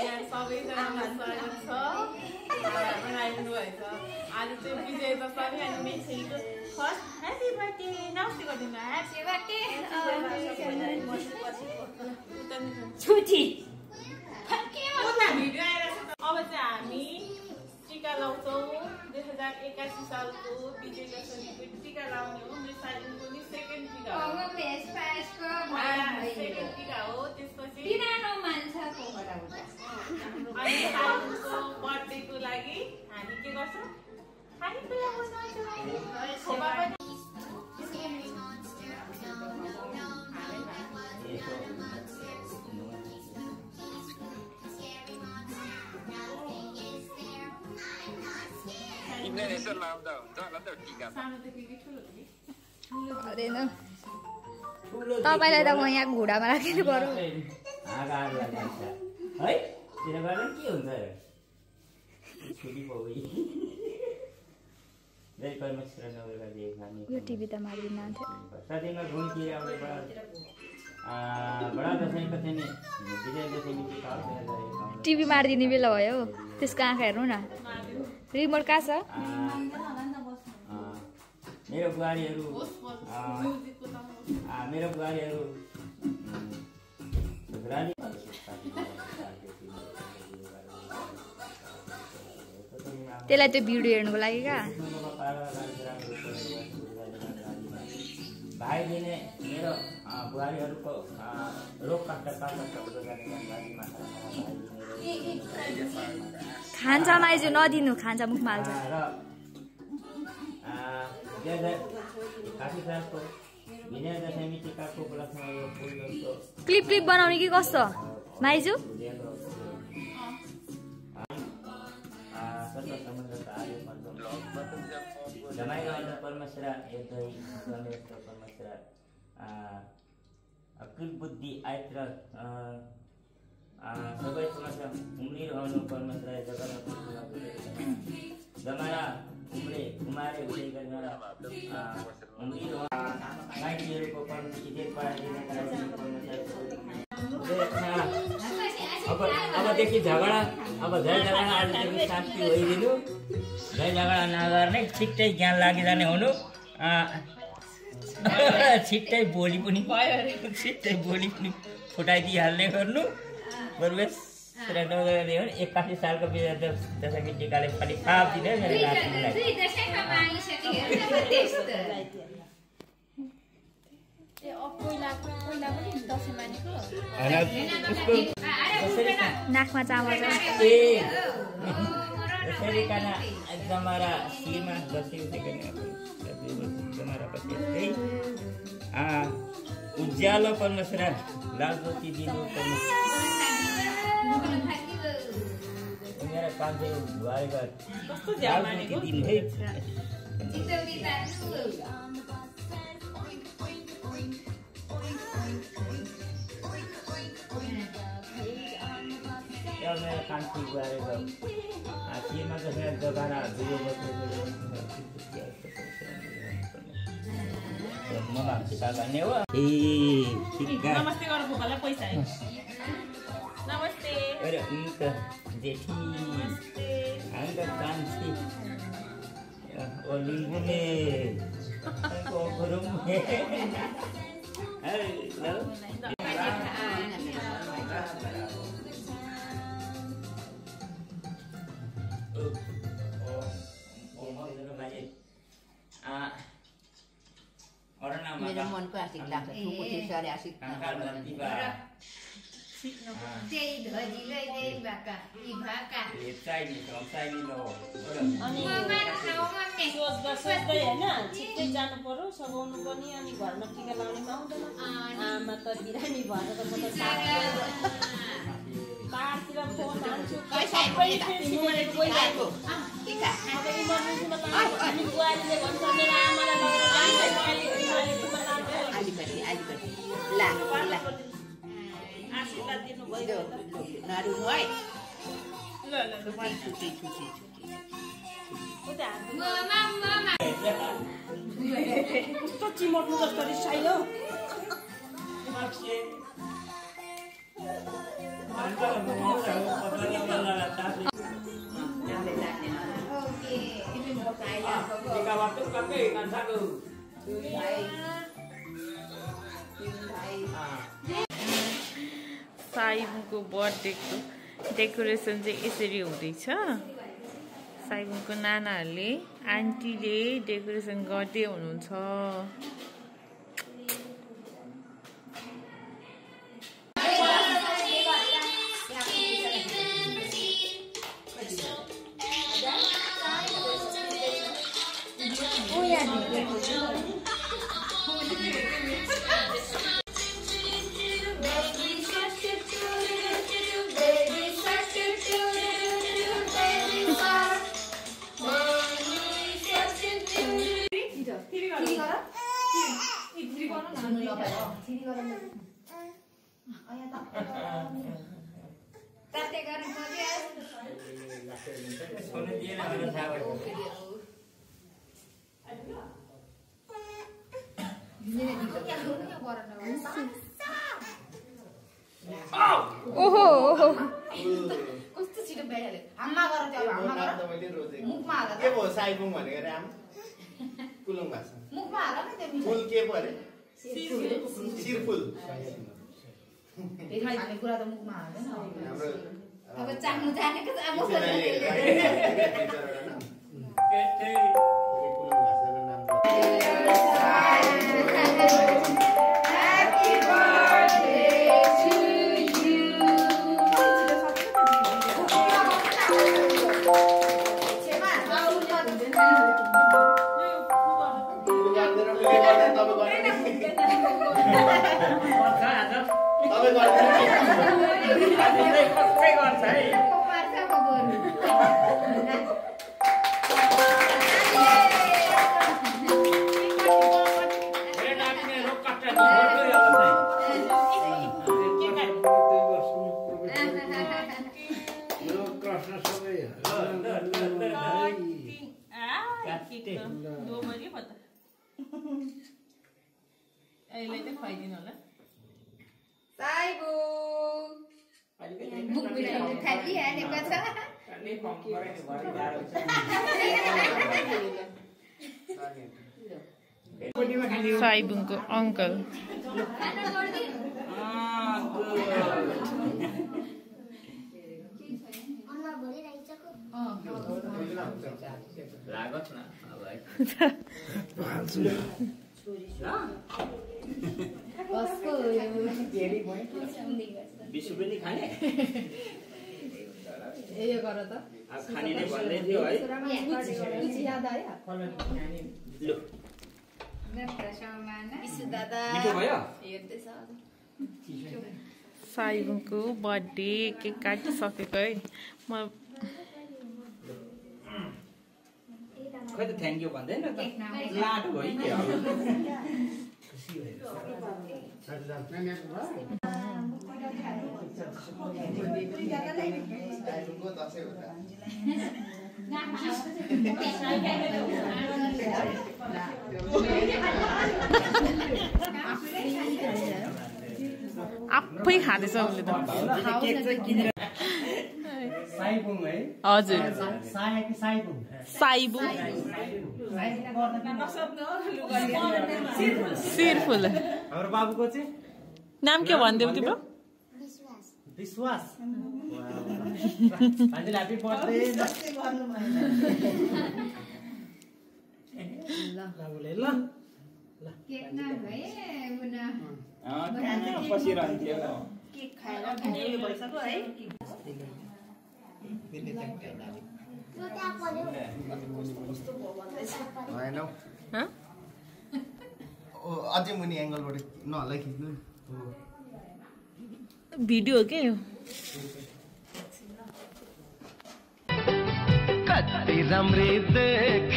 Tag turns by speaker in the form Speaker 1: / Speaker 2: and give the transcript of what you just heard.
Speaker 1: यहाँ सबैजनालाई स्वागत छ बनाइदिनु भएछ आज चाहिँ विजय दशमी अनि मेछेलीको फर्स्ट ह्यापी बर्थडे नमस्ते गरिदिनु ह्यापी बर्थडे छुटी भिडियो आइरहेको छ अब चाहिँ हामी टीका लाउँछौँ 2081 सालको विजय दशमीको टीका लाउने हो मेरो साइडको नि सेकेन्ड टीका हो सेकेन्ड टीका हो त्यसपछि अनि सालको बर्थडेको लागि हामी के गर्छौँ खानेकुरा बनाउँछौँ
Speaker 2: तपाईलाई त म यहाँ घुँडामा राखेर गरौँ
Speaker 3: है त्यसले गर्दा के हुन्छ
Speaker 2: यो टिभी त मार्दिन टिभी मारिदिने बेला भयो त्यसको आँखा हेर्नु न रिमोट कहाँ छ
Speaker 3: मेरो बुहारीहरू
Speaker 2: त्यसलाई त्यो भिडियो हेर्नुको लागि का
Speaker 3: भाइ दिने मेरो बुहारीहरूको रोग
Speaker 2: खान्छ माइजू नदिनु खान्छ मुखमा हाल्छ क्लिप क्लिप बनाउने कि कस्तो माइजू
Speaker 3: अकिल बुद्धि आयत्र सबै समस्या उम्रिरहनु परमेश्वर जमारा उम्रे कुमारे उदय गर्न माइतीहरूको अबदेखि झगडा अब झै झगडा आजदेखि शान्ति भइदिनु झै झगडा नगर्ने छिट्टै ज्ञान लागिजाने हुनु छिट्टै बोली पनि फुटाइदिइहाल्ने गर्नु बरुवेश 81 सालको विजय दशमी टीकाले पनि फाप दिने मेरो नातिनीलाई
Speaker 2: नाकमा चामल
Speaker 3: यसरी काना जमारा शिरमा बसिसकेको जमारा बसिसकै उज्यालो परमेश्वर लालज्योति दिनु मेरा काम चाहिँ भएका लालज्योति दिनु है मेरो काम ठिक गरेको शिरमा चाहिँ जगारा दुई भन्ने हो
Speaker 1: नमस्ते गर्नु भोकालाई पैसा नमस्ते
Speaker 3: अरे उनका जेठी हामी त कान्छी ओ लिम्बुले को गरौँ अरे ल
Speaker 4: मेरो मनको आशिक लाग्छ ठुकुटी सरे आशिक त्यही धजिलै त्यही भाका यी भाका
Speaker 3: चाहिने लो
Speaker 1: अनि सोच्दै हैन छिट्टै जानु पर्यो सघाउनु पनि अनि घरमा टीका लाउनु पाउँदैन आमा त बिरामी भएर त म त पाहाडतिर फोन हान्छु गइरहेको अब इमर्जेन्सीमा अनि बुहारीले भन्छ मेरो आमालाई आशीर्वाद दिनु भयो
Speaker 4: नरुनु है
Speaker 1: ल कस्तो चिमोट्नु जस्तो रिसायो
Speaker 3: Jika waktu kami ikan satu.
Speaker 1: साइबुङको बर्थडेको डेकोरेसन चाहिँ यसरी हुँदैछ। साइबुङको नानाहरूले आन्टीले डेकोरेसन गर्दै हुनुहुन्छ।
Speaker 2: ओहो
Speaker 4: कस्तो छिटो भइहाल्यो आम्मा गर त्यो आम्मा गर मुखमा हाल
Speaker 5: के भयो साइबुङ भनेको राम कुलुङ भाषा
Speaker 4: मुखमा हाल न त्यो
Speaker 5: फुल के पो अरे सिरफुल
Speaker 4: फेरि खाने कुरा त मुखमा हाल्दैन
Speaker 5: हाम्रो
Speaker 4: अब चाख्नु जानेको त मुखमा
Speaker 1: साइबुङको अंकल
Speaker 3: लागत ना
Speaker 4: कसको
Speaker 3: बिसु पनि खाने
Speaker 4: यो गर त
Speaker 3: अब खाने नै भन्दै थियो है
Speaker 4: कुछ याद आयो
Speaker 3: लु
Speaker 4: विशु दादा
Speaker 3: मिठो भयो
Speaker 4: हेर्दैछ
Speaker 1: साइबुङको बर्थडे केक काटिसकेको है म
Speaker 3: खै त थ्याङ्क यू भन्दैन त लाड भइदियो
Speaker 1: आफै खाँदैछ उसले त
Speaker 3: साइबुङ है
Speaker 1: हजुर
Speaker 3: साइबुङ
Speaker 1: सिरफुल
Speaker 3: हाम्रो बाबुको चाहिँ
Speaker 1: नाम के भन्देऊ तिम्रो
Speaker 3: विश्वास हजुर ह्यापी बर्थडे बाबुले ल
Speaker 4: केक नभए बुना
Speaker 3: बसिरहन्थ्यो
Speaker 4: केक खाएर उयो भइसक्यो है
Speaker 5: अझै मुनि एङ्गलबाट नहल्ला खिच्नु
Speaker 1: भिडियो हो के
Speaker 6: कति राम्री देख